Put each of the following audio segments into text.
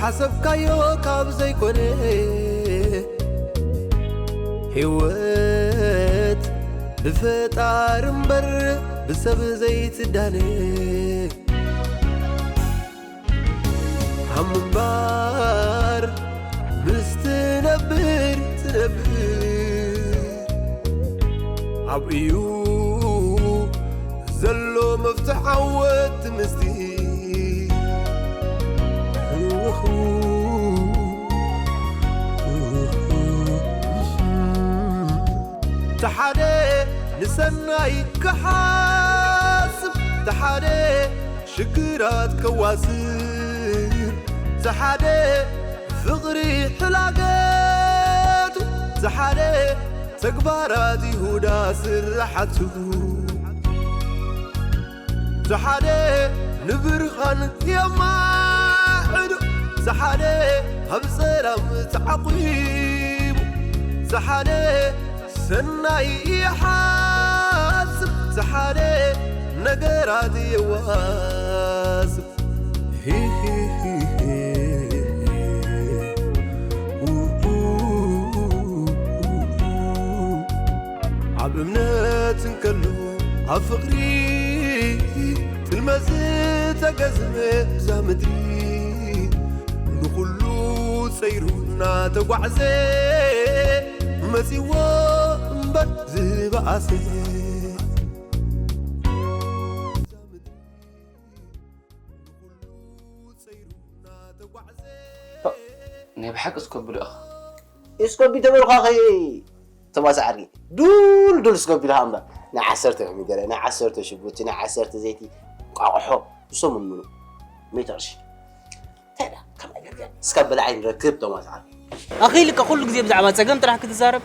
ሓሰብካዮ ካብ ዘይኮነ፣ ህይወት ብፈጣሪ እምበር ብሰብ ዘይትዳነ። ሃም እምበር ምስ ትነብር ትነብር፣ ኣብ እዩ ዘሎ መፍትሕ ዓወት ምስቲ። ተሓደ ንሰናይ ክሓስብ፣ ተሓደ ሽግራት ከዋስብ፣ ተሓደ ፍቕሪ ሕላገቱ፣ ተሓደ ተግባራት ይሁዳ ስራሓቱ። ዝሓደ ንብርሃን የማዕዱ፣ ዝሓደ ኣብ ጸላም ተዓቂቡ፣ ዝሓደ ሰናይ ይሓስብ፣ ዝሓደ ነገራት የዋስብ። ሂሂሂሂ። ኣብ እምነት እንከሎ ኣብ ፍቕሪ ጥልመት ዝተገዝመ እዛ ምድሪ፣ ንኹሉ ጸይሩ እናተጓዕዘ መጺዎ እምበር ዝበኣሰ። ናይ ብሓቂ እስከ ብልእኻ። እስከ ቢተበልኳኺ ተማስ ዓርጊ ዱል ዱል እስከ ቢልካ እምበር፣ ናይ ዓሰርተ ኮሚደረ፣ ናይ ዓሰርተ ሽጉርቲ፣ ናይ ዓሰርተ ዘይቲ፣ ቋቑሖ፣ እሶም ምኑ፣ ሚእቲ ቅርሺ። እንታይ ደኣ ከምኣ ጌርካ እስካብ በላዓይ ንረክብ ተማስ ዓርጊ። ኣኺልካ ኩሉ ግዜ ብዛዕባ ጸገም ጥራሕ ክትዛረብ።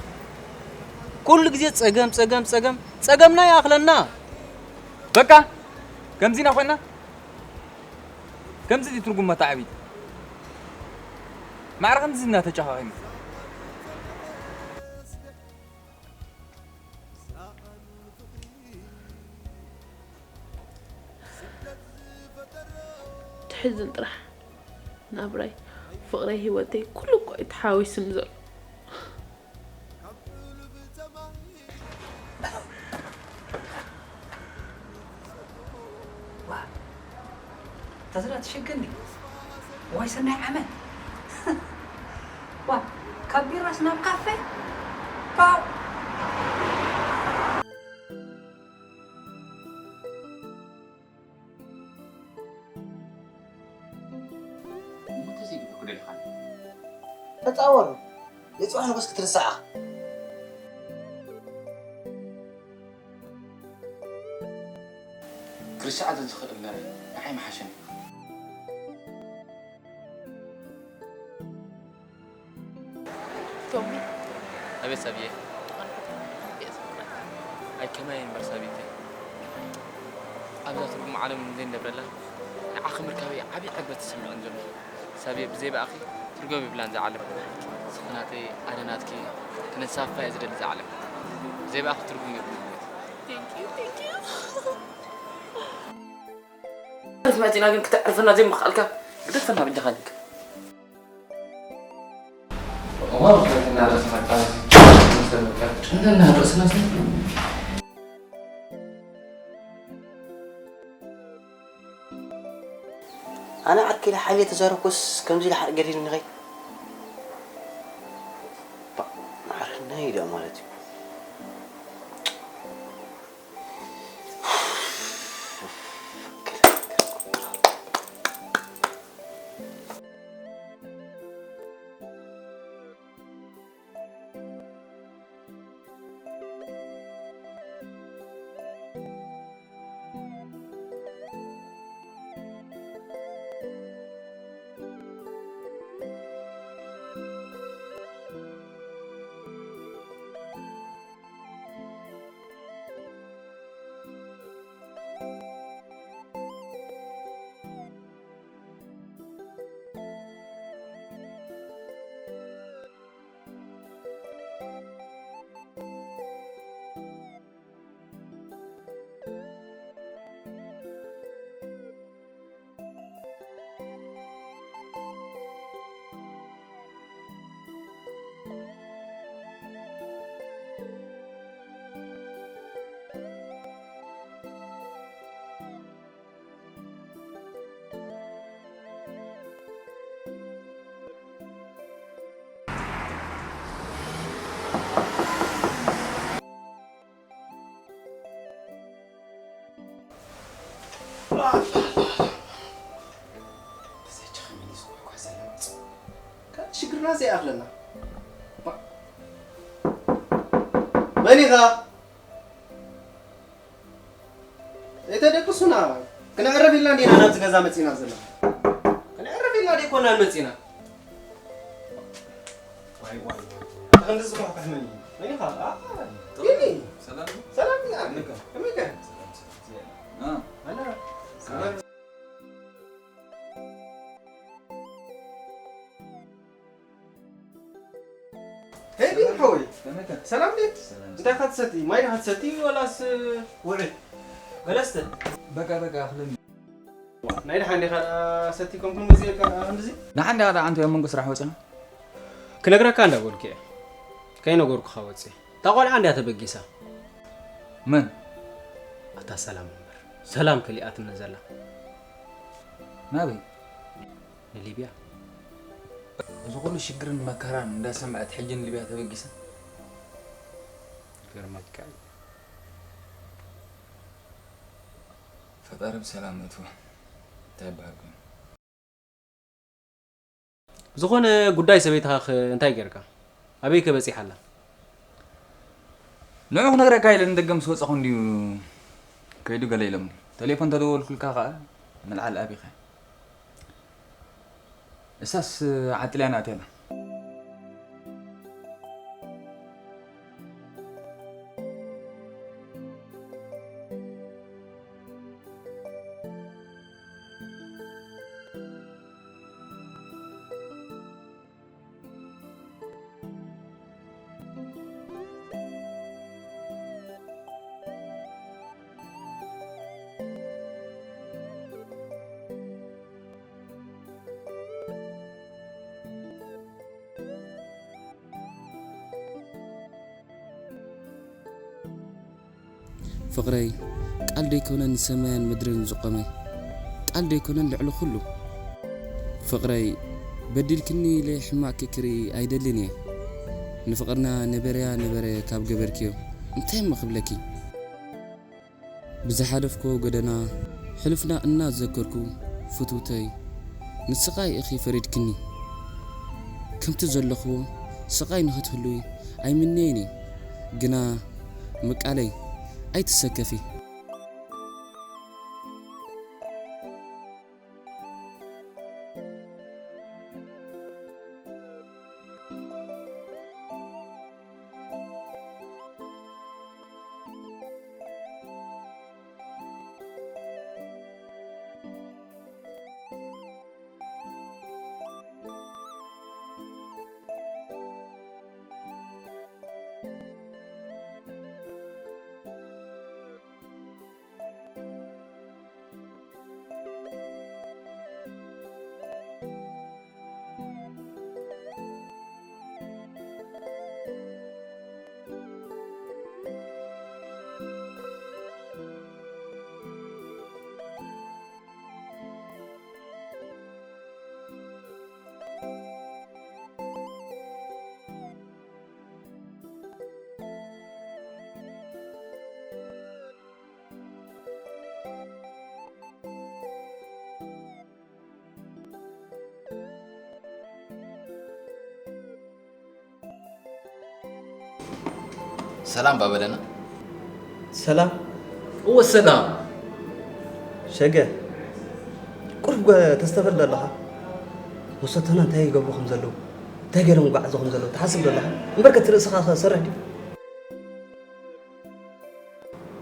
ኩሉ ግዜ ጸገም፣ ጸገም፣ ጸገም። ጸገምና ይኣኽለና። በቃ ከምዚና ኮይና። ከምዚ ድዩ ትርጉም መታዕቢት? ማዕረ ከምዚ እናተጨኻኺና። ትሕዝን ጥራሕ ናብራይ፣ ፍቕረይ፣ ህይወተይ፣ ኩሉ እኮ እዩ ተሓዋዊስኒ ዘሎ። ዋ፣ ተዝራ ትሽግኒ። ዋይ ሰናይ ዓመት። ዋ፣ ካብ ቢራስ ናብ ካፌ። ፓው። እሞ ተዘይግብር ክደልኻኒ። ተጻወር። ንጽባሕ ንጎስ ክትርስዓ። ክርስዓ ተዝኽእል ነረ፣ ንዓይ ምሓሸኒ። ቶሚ። ኣቤት ሳብየ። ኣይ ከማይ እምበር ሳቢተይ። ኣብዛ ትርጉም ዓለም ዘይንነብረላ ንዓኺ ምርካበይ ዓቢ ዕግበት ተሰሚዑኒ ዘሎ። ሳብየ ብዘይ ብኣኺ ትርጉም የብላን እዛ ዓለም። ንስኺ ናተይ ኣነ ናትኪ ክንሳፋ እየ ዝደሊ እዛ ዓለም። ብዘይ ብኣኺ ትርጉም የብሉን ህይወት። Thank you, thank you። መጺና ግን ክተዕርፈና ዘይምኽኣልካ ግደፈና በጃኻ። እዋ፣ ወፍረትና ርእስና ቃል መሰለካ። ጨነና ርእስና ስንት? ኣነ ኣኪለ ሓይለ ተዛረብኩስ ከምዚ ኢለ ሓር ገዲሉኒ ኸይ? ባ፣ ማዕርነይ ኢለ ማለት እዩ። ካልእ ሽግርና ዘይኣኽለና። መን ኢኻ? ዘይተደቅሱና፣ ክነዕርፍ ኢልና እንዲና ናብዚ ገዛ መጺና ዘለና። ክነዕርፍ ኢልና ደይኮናን መጺና። ዋይ፣ ዋይ፣ ዋይ። ኣታ ክንድዚ ዝኳሕኳሕ መን እዩ? መን ኢኻ? ኣ፣ ቢኒ። ሰላም? ሰላም ዲኻ? ከመይ ኢኻ? ከመይ ኢኻ? ሰላም፣ ሰላም። ኣ። ኣላ። ሰላም። ሄይ ቢኒ ሓወይ። ከመይ ኢኻ? ሰላም ድዩ? ሰላም። እንታይ ኢኻ ትሰቲ? ማይ ዲኻ ትሰቲ ወላስ ውዑይ? ገለ ስተ። በቃ፣ በቃ፣ ኣኽለኒ። ናይ ደሓን ዲኻ ደኣ ሰቲ ከምኩም እዚ ኢልካ ደኣ ከምዚ? ደሓን ዲኻ ደኣ ኣንተ ኣብ መንጎ ስራሕ ወጺኻ? ክነግረካ እንዳበልኩ እየ። ከይነገርኩኻ ወጺኤ። እታ ቆልዓ እንድያ ተበጊሳ። መን? ኣታ ሰላም እምበር። ሰላም ከሊኣትኒ ዘላ። ናበይ? ንሊብያ። እዚ ኩሉ ሽግርን መከራን እንዳሰምዐት ሕጂ ንሊብያ ተበጊሳ? ይገርመካ እዩ። ፈጣሪ ብሰላም የእትዋ። እንታይ ይበሃል ኮይኑ? ብዝኾነ ጉዳይ ሰበይትኻ ኸ እንታይ ጌርካ? ኣበይ ከ በጺሓ ኣላ? ንዑ ክነግረካ ኢለ ንደገ ምስ ወጻኹ እንድዩ ከይዱ ገለ ኢሎምኒ። ቴሌፎን ተደወልኩልካ ኸኣ ምልዓል ኣቢኻ። እሳስ ዓጥልያ ናት ኣላ። ፍቕረይ፣ ቃል ደይኮነ ንሰማያን ምድርን ዝቖመ? ቃል ደይኮነን ልዕሊ ኩሉ? ፍቕረይ፣ በዲልክኒ ኢለ ሕማቕ ክክርኢ ኣይደልን እየ። ንፍቕርና ነበረያ ነበረ ካብ ገበርክዮ፣ እንታይ እሞ ክብለኪ? ብዝሓለፍክዎ ጎደና፣ ሕሉፍና እናዘከርኩ፣ ፍትውተይ፣ ንስቓይ ኢኺ ፈሪድክኒ። ከምቲ ዘለኽዎ ስቓይ ንኽትህልዊ ኣይምነይን እየ። ግና ምቃለይ ኣይትሰከፊ። ሰላም ባበለና። ሰላም። እወ ሰላም። ሸገ፣ ቁሩብ ጎ-፣ ተስተፈል ዶ ኣለኻ? መሰተና እንታይ ይገብሩ ከም ዘለዉ፣ እንታይ ገይሮም ይጓዓዙ ከም ዘለዉ ትሓስብ ዶ ኣለኻ? እምበርከ እቲ ርእስኻ ኸ ሰርሕ ድዩ?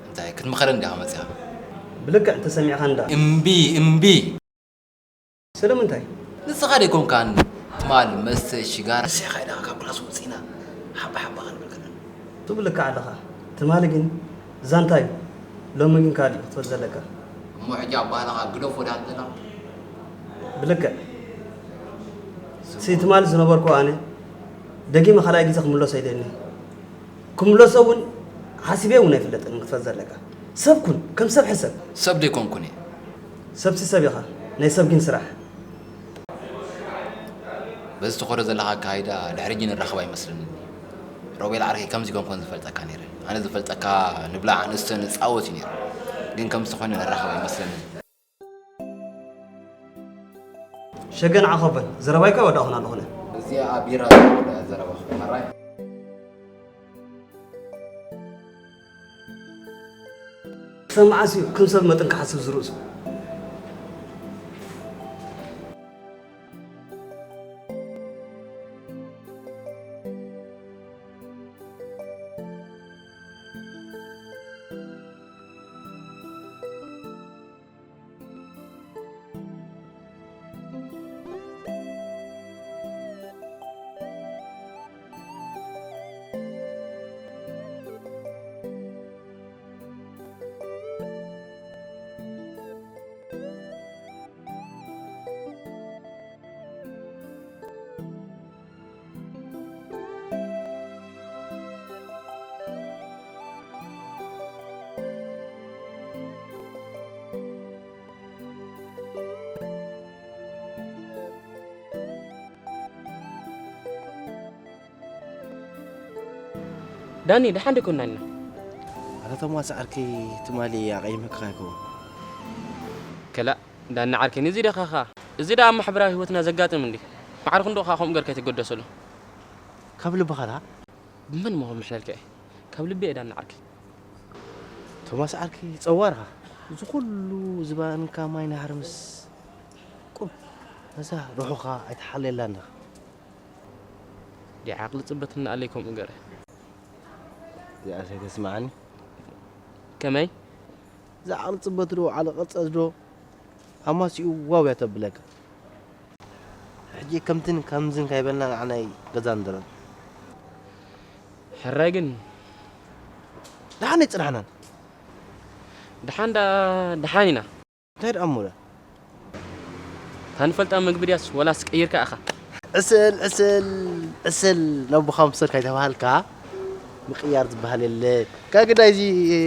እንታይ ክትምኸረኒ ዲኻ መጺኻ? ብልክዕ እንተሰሚዕኻ እንዳ። እምቢ፣ እምቢ። ስለምንታይ? ንስኻ ደይኮንካን ትማል መስተ ሽጋራ ስሒኻ ኢልካ ካብ ክላስ ወጺና ሓባ ሓባ ክንብል ከለና። ትብል ልክዕ ኣለኻ። ትማሊ ግን ዛንታ እዩ። ሎሚ ግን ካልእ እዩ ክትፈልጥ ዘለካ። እሞ ሕጂ ኣባህላኻ ግደፎ ዲኻ ትደላ? ብልክዕ። ሲ ትማሊ ዝነበርኩ ኣነ ደጊመ ካልኣይ ግዜ ክምለሶ ኣይደልን እየ። ክምለሶ እውን ሓሲበ እውን ኣይፍለጥን ክትፈልጥ ዘለካ። ሰብ ኩን፣ ከም ሰብ ሕሰብ። ሰብ ደይኮንኩን እየ። ሰብሲ ሰብ ኢኻ፣ ናይ ሰብ ግን ስራሕ። በዚ ትኸዶ ዘለኻ ኣካይዳ ድሕሪ ሕጂ ንራኸብ ኣይመስለንን። ሮቤል ዓርከይ ከምዚ ኮንኮን ዝፈልጠካ ነይረ። ኣነ ዝፈልጠካ ንብላዕ ንስተ ንጻወት እዩ ነይሩ። ግን ከምዚ ኮይኑ ንራኸብ ኣይመስለንን። ሸገ ንዓኻ በል፣ ዘረባይ እኮ ኣይወዳእኹን ኣለኹ ኣነ። እዚ እዚኣ ቢራ ዝወደኣ ዘረባ ክኾን ራይ። ክሰብ መዓስ እዩ ከም ሰብ መጠን ክሓስብ ዝርእሱ? ዳኒ፣ ደሓን ዶ ኮንና ኢና? ኣታ ቶማስ ዓርከይ፣ ትማሊ ኣቐይመካ ይኸውን። ከላእ፣ ዳኒ ዓርከይ፣ እዚ ደኻ ኸኣ፣ እዚ ደኣ ኣብ ማሕበራዊ ህይወትና ዘጋጥም እንዲ። ማዕረ ክንዶ ኸኣ ከምኡ ገርካ ኣይትገደሰሉ። ካብ ልብኻ ደኣ? ብመን እሞ ከምሕለልካ እየ? ካብ ልቢ እየ ዳኒ ዓርከይ። ቶማስ ዓርከይ፣ ጸዋርካ። እዚ ኩሉ ዝባንካ ማይ ናህሪ ምስ ቁም፣ ነዛ ርሑኻ ኣይትሓልየላን ዲኻ? ዲዓ ዓቕሊ ጽበት እናኣለይ ከምኡ ገረ። እዚኣስ ኣይተስምዓኒ። ከመይ? እዛ ዓቕሊ ጽበት ዶ፣ ዓቕሊ ቀጸዝ ዶ፣ ኣማሲኡ ዋው እያ ተብለካ። ሕጂ ከምትን ከምዝን ካይበልና ንዓናይ ገዛ ንደረን። ሕራይ ግን ደሓን ኣይጽናሕናን። ደሓን ዳ-፣ ደሓን ኢና። እንታይ ደኣ እሞ ደኣ? እታ ንፈልጣ መግቢ ድያስ ወላስ ቀይርካ ኢኻ? ዕስል፣ ዕስል፣ ዕስል ነቦኻ ምሰልካ ኣይተባሃልካ ምቅያር ዝበሃል የለ። ካብ ግዳይ እዚ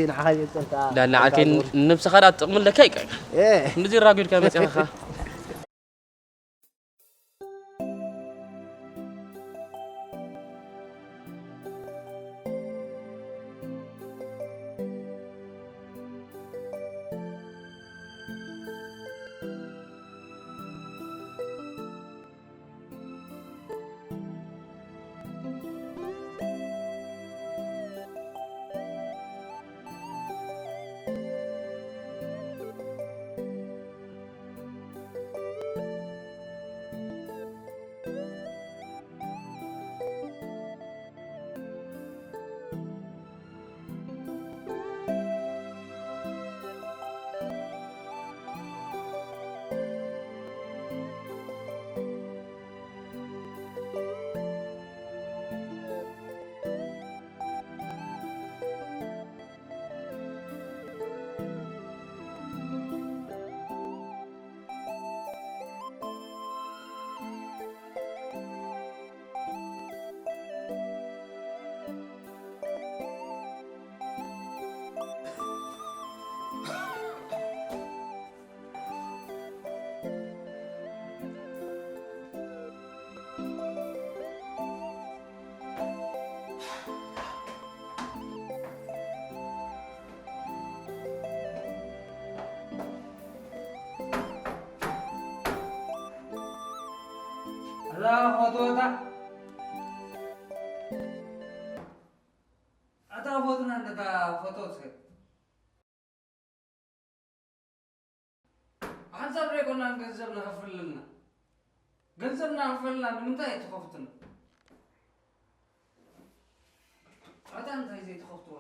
ንዓኻ ይገልጸልካ። ዳና ዓርከይ፣ ንነብስኻ ደኣ ትጥቕመለካ እዩ። እ። ክንድዚ ራጉድካ መጺኻ። እዛ ፎቶ እታ፣ እታ ፎቶ ናንተ እታ ፎቶ እስከ። ሓንሳብ ዶ ኣይኮናን ገንዘብ ንኸፍል ኢልና? ገንዘብ እናኸፈልና ንምንታይ ኣይትኸፍቱን? ኣታ እንታይ ዘይትኸፍትዎ?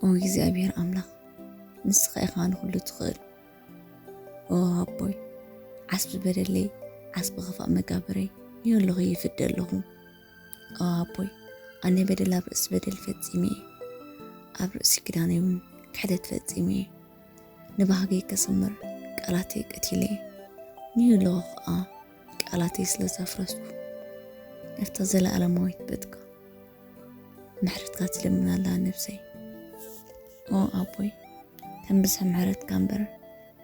ኦ እግዚኣብሔር ኣምላኽ፣ ንስኻ ኢኻ ንኹሉ ትኽእል። ኦ ኣቦይ፣ ዓስቢ በደለይ፣ ዓስቢ ኽፋእ መጋብረይ፣ ንየለኹ ይፍደ ኣለኹ። ኦ ኣቦይ፣ ኣነ በደል ኣብ ርእሲ በደል ፈጺመ እየ። ኣብ ርእሲ ኪዳነይ እውን ክሕደት ፈጺመ እየ። ንባህገይ ከስምር ቃላተይ ቀቲለ እየ። ንየለኹ ኸኣ ቃላተይ ስለ ዘፍረስኩ፣ ኣብታ ዘለኣለማዊት ቤትካ ምሕረትካ ትልምን ኣላ ነብሰይ። ኦ ኣቦይ፣ ከም ብዝሒ ምሕረትካ እምበር፣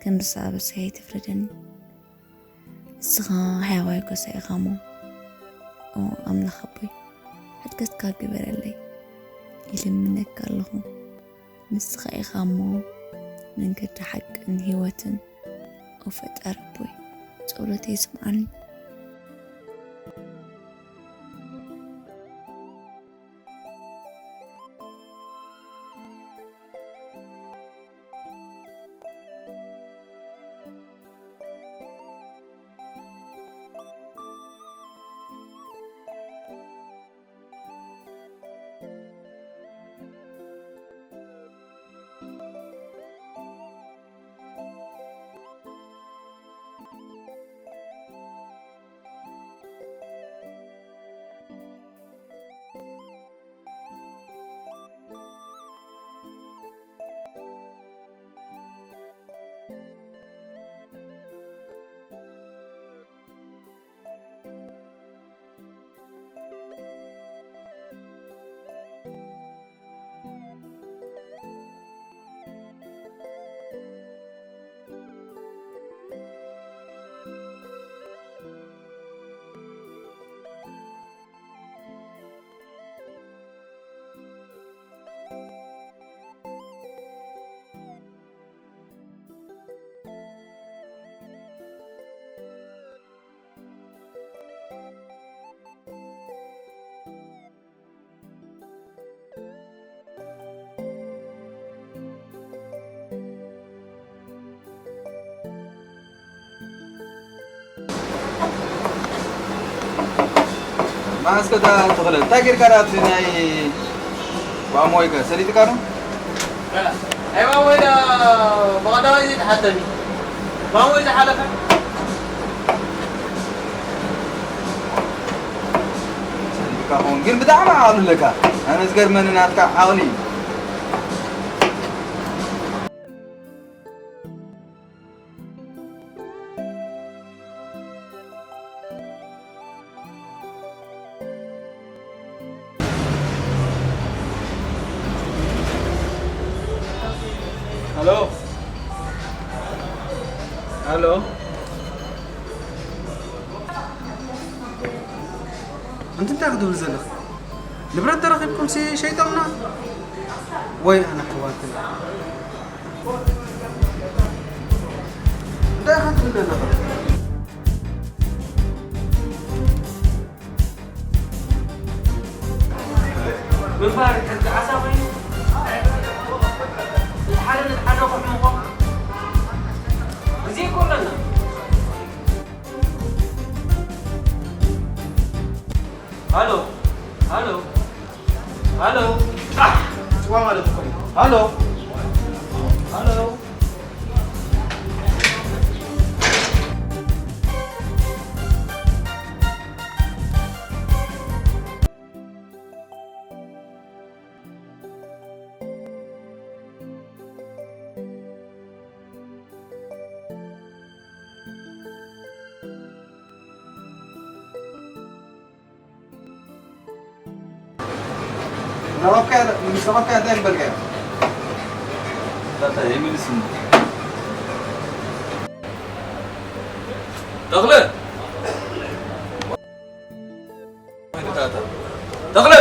ከም ብዝሒ ኣበሳይ ኣይትፍረደኒ። ንስኻ ሕያዋይ ጎሳይ ኢኻ እሞ፣ ኦ ኣምላኽ ኣቦይ፣ ሕድገትካ ግበረለይ፣ ይልምነካ ኣለኹ። ንስኻ ኢኻ እሞ መንገዲ ሓቅን ህይወትን። ኦ ፈጣሪ ኣቦይ፣ ጸሎተይ ስምዓኒ። ማስከታ ተኽለ፣ እንታይ ጌርካ ደኣ ኣብቲ ናይ ባሞይ ከ ሰሊጥካ ነው? ኣይዋ ወይዳ ብቐዳማይ ዘይተሓተኒ ማሞ ዝሓለፈ ሰሊጥካ ኾን ግን ብጣዕሚ ዓቕሊ ኣለካ። ኣነ ዝገርመኒ ናትካ ዓቕሊ እዩ። ሃሎ። ሃሎ። ኣንቲ እንታይ ክትብል ዘለኻ? ንብረት ተረኺብኩም ሲ ሸይጦምና? ወይ ኣነ ኣሕዋት። እንታይ ኢኻ ትብል ዘለኻ? ምንባር ከምዚ ዓሳ ኮይኑ፣ እቲ ሓደ ነቲ ሓደ ከሕምቖ ግዜ እኮ ኣለና። ሃሎ፣ ሃሎ፣ ሃሎ። ኣሕ! ጽዋ ማለት እኮ እዩ። ሃሎ፣ ሃሎ። ዝረኸብካዮ፣ ምስ ረኸብካዮ እንታይ ምበልካዮ? እንታይ ይምልስ እሞ? ተኽለ! ተኽለ!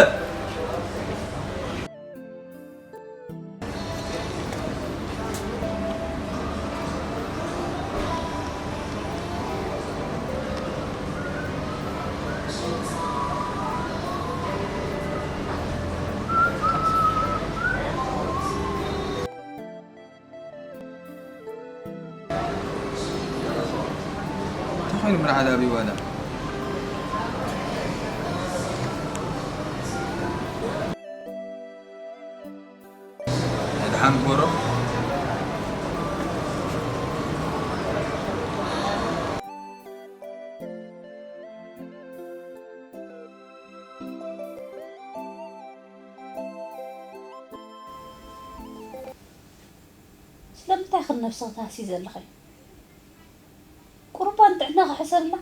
እንታይ ኮይኑ መርዓ ዳኣ ኣብዩ ዋላ? ኣንጎሮ። ስለምንታይ ከም ነብስኺ ትሃስዪ ዘለኺ? ቁሩብ እባ ንጥዕናኺ ሕሰብላ።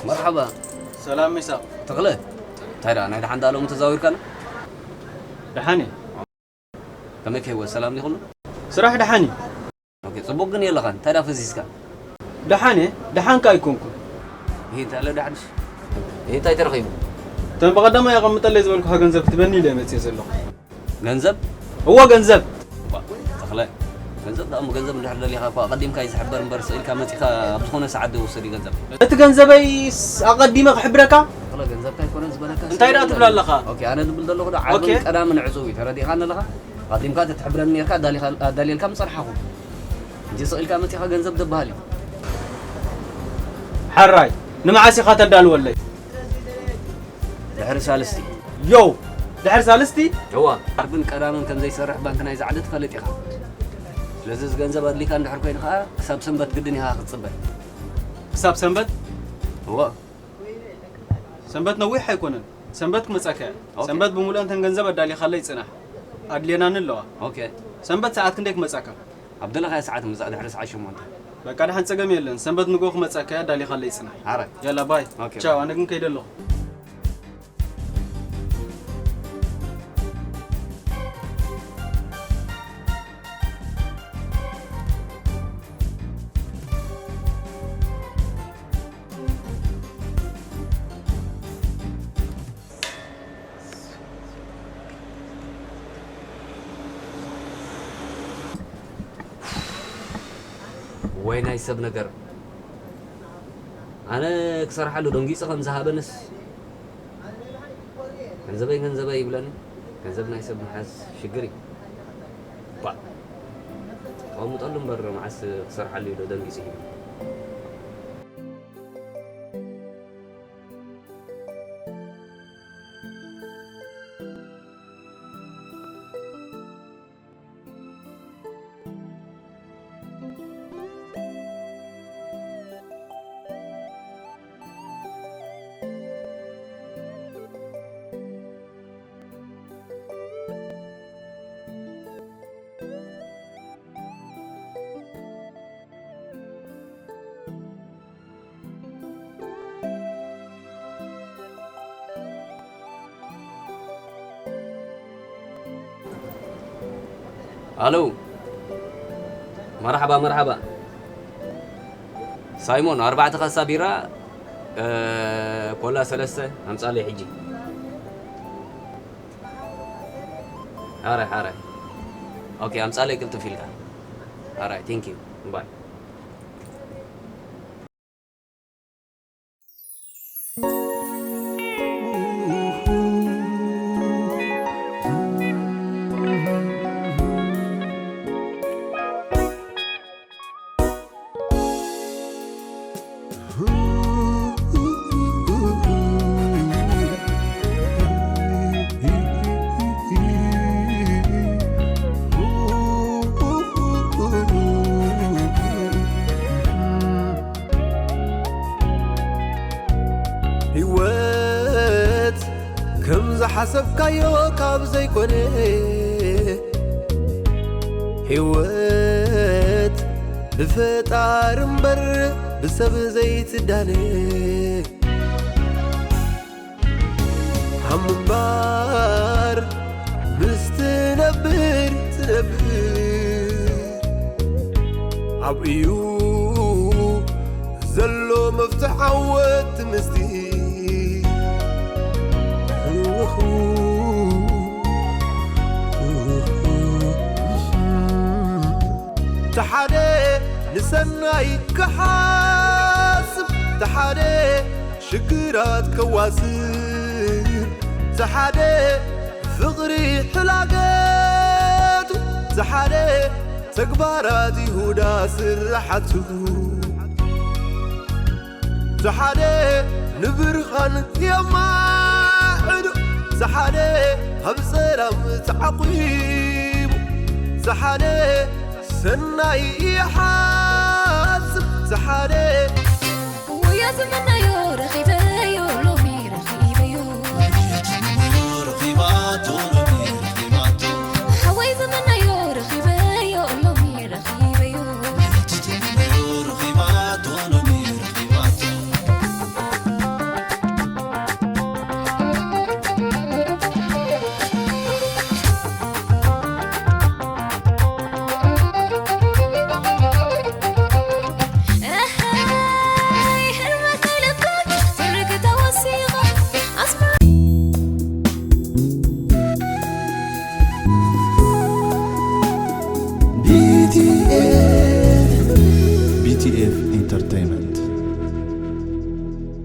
መርሓባ። ሰላም ሚሳቕ። ተኽለ፣ እንታይ ደኣ ናይ ደሓን ዳኣ ሎሚ ተዛዊርካና? ደሓን እየ። ከመይ ከይወ ሰላም ዲኹሉ? ስራሕ ደሓን እዩ። ኦኬ፣ ጽቡቕ ግን የለኻን። እንታይ ደኣ ፈዚዝካ? ደሓን እየ። ደሓን ከ ኣይኮንኩን። ይሄ እንታይ ኣሎ ደሓንሽ? ይሄ እንታይ ተረኺቡ? እተን ብቐዳማይ ኣቐምጠለይ ዝበልኩኻ ገንዘብ ክትበኒ ኢለ መጽየ ዘለኹ። ገንዘብ? እወ ገንዘብ። ተኽለ፣ ገንዘብ ደኣ እሞ ገንዘብ እንድሕር ደሊኻ እኮ ኣቐዲምካ እዩ ዝሕበር እምበር፣ ስቕ ኢልካ መጺኻ ኣብ ዝኾነ ሰዓት ዶ ይውሰድ እዩ ገንዘብ? እቲ ገንዘበይ ኣቐዲመ ክሕብረካ? ተኽለ፣ ገንዘብካ ኣይኮነን ዝበለካ እንታይ ደኣ ትብል ኣለኻ? ኦኬ፣ ኣነ ዝብል ዘለኹ ዶ ዓብን ኦኬ። ቀዳምን ዕጹው እዩ፣ ተረዲእኻኒ ኣለኻ? ኣቐዲምካ ተትሕብረኒ ኔርካ ኣዳሊኻ- ኣዳልየልካ ምጸናሕኹ። እንጂ ስቕ ኢልካ መጺኻ ገንዘብ ደበሃል እዩ። ሓራይ፣ ንመዓስ ኢኻ ተዳልወለይ? ድሕሪ ሳልስቲ። ዮው፣ ድሕሪ ሳልስቲ? እዋ። ዓርብን ቀዳምን ከም ዘይሰርሕ ባንክ ናይዛ ዓዲ ትፈልጥ ኢኻ። ስለዚ እዚ ገንዘብ ኣድሊካ እንድሕር ኮይኑ ኸኣ ክሳብ ሰንበት ግድን ኢኻ ክትጽበ። ክሳብ ሰንበት? እወ። ሰንበት ነዊሕ ኣይኮነን። ሰንበት ክመጻካ እያ። ኦኬ። ሰንበት ብምሉእ እንተን ገንዘብ ኣዳሊኻለይ ጽናሕ። ኣድልየናኒ ኣለዋ። ኦኬ። ሰንበት ሰዓት ክንደይ ክመጻካ? ኣብ ደለኻዮ ሰዓት ምጻእ ድሕሪ ሰዓት ሸሞንተ። በቃ ደሓን ጸገም የለን። ሰንበት ንግሆ ክመጻካ እያ ኣዳሊኻለይ ጽናሕ። ሓራይ። የላ ባይ። ኦኬ። ቻው ኣነ ግን ከይደ ኣለኹ። ወይ ናይ ሰብ ነገር ኣነ ክሰርሓሉ ደንጊጸ ከም ዝሃበንስ ገንዘበይ ገንዘበይ ይብለኒ። ገንዘብ ናይ ሰብ ምሓዝ ሽግር እዩ። ባ ተቐምጠሉ እምበር መዓስ ክሰርሓሉ እዩ ዶ ደንጊጹ ይብል። ኣለው መርሓባ መርሓባ። ሳይሞን ኣርባዕተ ካሳ ቢራ፣ ኮላ ሰለስተ ኣምጻለይ ሕጂ። ሓራይ ሓራይ። ኦኬ ኣምጻለይ ቅልጥፍ ኢልካ። ሓራይ thank you bye። ህይወት ከም ዝሓሰብካዮ ካብ ዘይኮነ፣ ህይወት ብፈጣሪ እምበር ብሰብ ዘይትዳነ። ሃም እምበር ምስ ትነብር ትነብር፣ ኣብኡ እዩ ዘሎ መፍትሕ ዓወት ምስቲ ተሓደ ንሰናይ ክሓስብ፣ ተሓደ ሽግራት ከዋስብ፣ ተሓደ ፍቕሪ ሕላገቱ፣ ተሓደ ተግባራት ይሁዳ ስራሓቱ። ዝሓደ ንብርሃን የማዕዱ፣ ዝሓደ ኣብ ሰላም ተዓቂቡ፣ ዝሓደ ሰናይ ይሓስብ፣ ዝሓደ ወያ ዝምነ